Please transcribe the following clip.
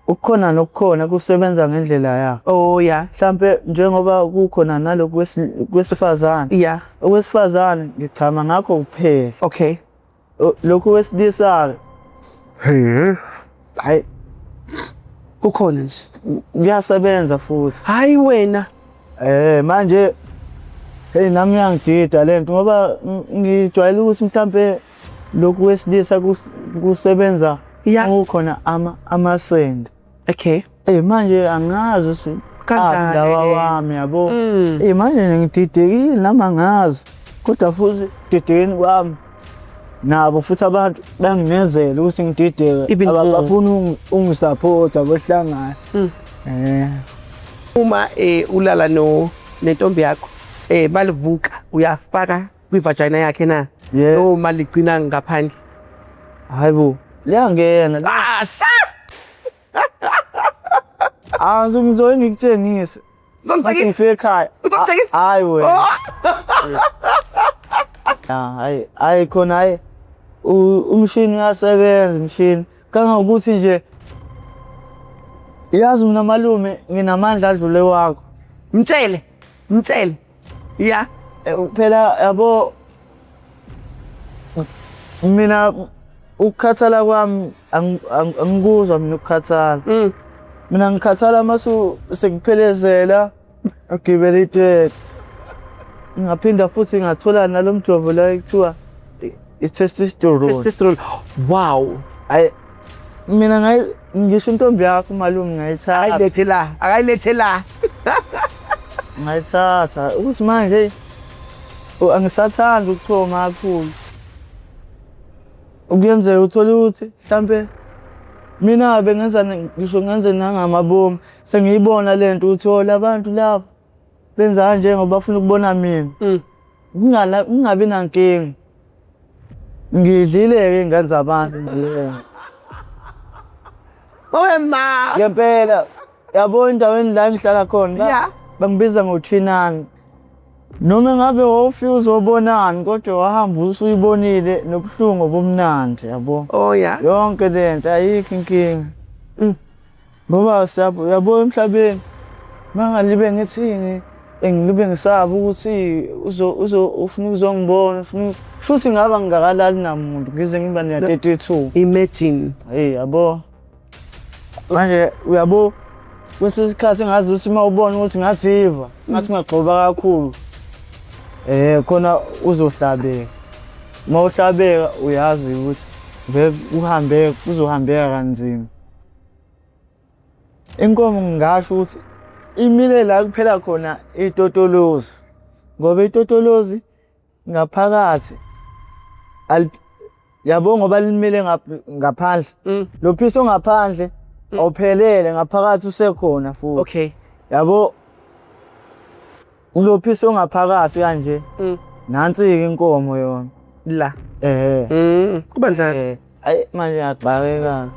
Ukukhona nokukhona kusebenza ngendlela yakho. Oh yeah. Mhlampe njengoba kukhona nalokhu kwesifazane. Yeah. Okwesifazane ngichama ngakho kuphela. Okay. Lokhu kwesilisa hayi kukhona nje. Kuyasebenza futhi. Hayi wena. Manje hey nami iyangidida lento ngoba ngijwayele ukuthi mhlampe lokhu kwesilisa kusebenza kukhona amasende. Okay. Manje angazi ukuthi Kanjani? lawa wami yabo. Mm. Manje ngididekile nami angazi. Kodwa futhi didekeni kwami nabo futhi abantu banginezela ukuthi ngidideke. Even more. Abafuni ungisupport abohlangana. Mm. Uma ulala no nentombi yakho balivuka uyafaka kwi-vagina yakhe na? Yeah. Noma ligcina ngaphandle? Hayibo, liyangena. Ah, sa! Ah, ngizoye ngikutshengise. Uzongitshengisa? Mase ngifike ekhaya. Uzongitshengisa? Hayi wena. Oh. Ah, hayi, hayi khona hayi. Umshini uyasebenza umshini. Kangangokuthi nje yazi mina malume nginamandla adlule wakho. Mtshele, mtshele. Yeah. Phela yabo mina ukukhathala kwami angikuzwa mina ukukhathala. Mm. Mina ngikhathala masu sekuphelezela ugibela itaxi. Ngaphinda futhi ngathola nalomjovo la ekuthiwa i-testosterone. Testosterone. Wow. Hayi mina ngisho intombi yakho malume ngayithatha. Akayilethe la, akayilethe la. Ngayithatha ukuthi manje angisathandi ukuchoma kakhulu. Ukuyenzeka uthole ukuthi mhlambe mina bengenza ngisho ngenze nangamabomu sengiyibona lento ukuthi oh labantu laba benza kanje ngoba bafuna ukubona mina. Mm. Ngingabi nankinga. Ngidlile-ke iy'ngane zabantu nje. Owe ma. Ngempela yabo endaweni la engihlala khona Yeah. bangibiza ngothinani. Noma ngabe wawufika uzobonani kodwa wahamba usuyibonile nobuhlungu obumnandi yabo. Oh yeah. Yonke lento ayikho inkinga. Mm. Ngoba yabo emhlabeni mangalibe ngithini engilibe ngisaba ukuthi ufuna ukuzongibona ufuna futhi ngaba ngingakalali namuntu ngize ngiba ne 32. Imagine. Hey yabo. Manje uyabo kwesinye isikhathi ngazi ukuthi uma ubona ukuthi ngaziva ngathi ungagxoba kakhulu khona uzohlabeka. Uma uhlabeka uyazi ukuthi vele uhambe kuzohambeka kanzima. Inkomo ngingasho ukuthi imile la kuphela khona itotolozi ngoba itotolozi ngaphakathi yabo ngoba limile ngaphandle. Mm. Lo phisi ongaphandle awuphelele ngaphakathi usekhona futhi. Okay. Yabo lo phisi ongaphakathi kanje. Mm. Nansi-ke inkomo yona. La. Eh. Mm. Kuba njani? Ayi manje uyagxakeka.